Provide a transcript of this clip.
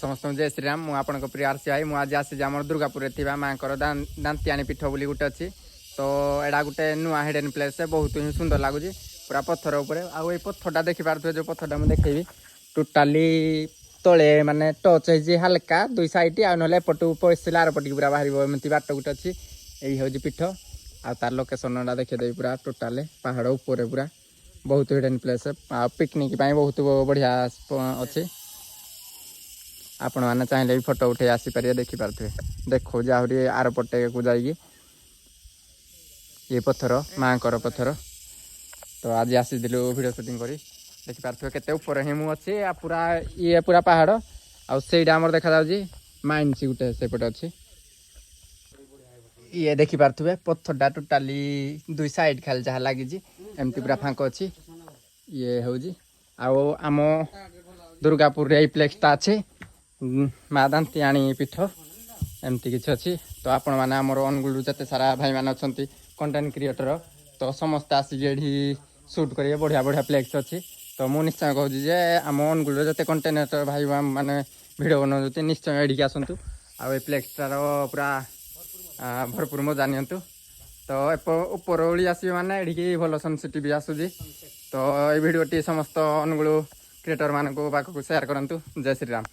ସମସ୍ତଙ୍କୁ ଜୟ ଶ୍ରୀରାମ। ମୁଁ ଆପଣଙ୍କ ପ୍ରିୟ ଆରସି ଭାଇ। ମୁଁ ଆଜି ଆସିଛି ଆମର ଦୁର୍ଗାପୁରରେ ଥିବା ମାଆଙ୍କର ଦାନ୍ତିଆଣୀ ପୀଠ ବୋଲି ଗୋଟେ ଅଛି। ତ ଏଇଟା ଗୋଟେ ନୂଆ ହିଡେନ୍ ପ୍ଲେସ୍, ବହୁତ ହିଁ ସୁନ୍ଦର ଲାଗୁଛି ପୁରା ପଥର ଉପରେ। ଆଉ ଏଇ ପଥରଟା ଦେଖିପାରୁଥିବେ, ଯେଉଁ ପଥରଟା ମୁଁ ଦେଖେଇବି, ଟୋଟାଲି ତଳେ ମାନେ ଟଚ୍ ହେଇଛି ହାଲକା ଦୁଇ ସାଇଡ୍, ଆଉ ନହେଲେ ଏପଟୁ ପଶିଲେ ଆରପଟିକି ପୁରା ବାହାରିବ, ଏମିତି ବାଟ ଗୋଟେ ଅଛି। ଏଇ ହେଉଛି ପୀଠ ଆଉ ତାର ଲୋକେସନଟା ଦେଖେଇଦେବି। ପୁରା ଟୋଟାଲି ପାହାଡ଼ ଉପରେ, ପୁରା ବହୁତ ହିଡେନ୍ ପ୍ଲେସ୍ ଆଉ ପିକନିକ୍ ପାଇଁ ବହୁତ ବଢ଼ିଆ ଅଛି। ଆପଣମାନେ ଚାହିଁଲେ ବି ଫଟୋ ଉଠେଇ ଆସିପାରିବେ। ଦେଖିପାରୁଥିବେ, ଦେଖାଉଛି ଆହୁରି ଆର ପଟେକୁ ଯାଇକି। ଇଏ ପଥର, ମାଆଙ୍କର ପଥର। ତ ଆଜି ଆସିଥିଲୁ ଭିଡ଼ିଓ ସୁଟିଂ କରି। ଦେଖିପାରୁଥିବେ କେତେ ଉପରେ ହିଁ ମୁଁ ଅଛି ଆଉ ପୁରା ଇଏ ପୁରା ପାହାଡ଼ ଆଉ ସେଇଟା ଆମର ଦେଖାଯାଉଛି ମାଇନ୍ସ ଗୋଟେ ସେପଟେ ଅଛି। ଇଏ ଦେଖିପାରୁଥିବେ, ପଥରଟା ଟୋଟାଲି ଦୁଇ ସାଇଡ୍ ଖାଲି ଯାହା ଲାଗିଛି, ଏମିତି ପୁରା ଫାଙ୍କ ଅଛି। ଇଏ ହେଉଛି ଆଉ ଆମ ଦୁର୍ଗାପୁରରେ ଏଇ ପ୍ଲେସ୍ଟା ଅଛି, ମା ଦାନ୍ତିଆଣୀ ପୀଠ, ଏମିତି କିଛି ଅଛି। ତ ଆପଣମାନେ ଆମର ଅନୁଗୁଳରୁ ଯେତେ ସାରା ଭାଇମାନେ ଅଛନ୍ତି କଣ୍ଟେଣ୍ଟ କ୍ରିଏଟର, ତ ସମସ୍ତେ ଆସିକି ଏଠି ସୁଟ୍ କରିବେ। ବଢ଼ିଆ ବଢ଼ିଆ ପ୍ଲେସ୍ ଅଛି। ତ ମୁଁ ନିଶ୍ଚୟ କହୁଛି ଯେ ଆମ ଅନୁଗୁଳର ଯେତେ କଣ୍ଟେଣ୍ଟ ଭାଇ ମାନେ ଭିଡ଼ିଓ ବନାଉଛନ୍ତି, ନିଶ୍ଚୟ ଏଠିକି ଆସନ୍ତୁ ଆଉ ଏ ପ୍ଲେସ୍ଟାର ପୁରା ଭରପୁର ମଜା ନିଅନ୍ତୁ। ତ ଉପର ଓଳି ଆସିବେ ମାନେ ଏଠିକି ଭଲ ସନସେଟ୍ ବି ଆସୁଛି। ତ ଏଇ ଭିଡ଼ିଓଟି ସମସ୍ତ ଅନୁଗୁଳ କ୍ରିଏଟର ମାନଙ୍କୁ ପାଖକୁ ସେୟାର କରନ୍ତୁ। ଜୟ ଶ୍ରୀରାମ।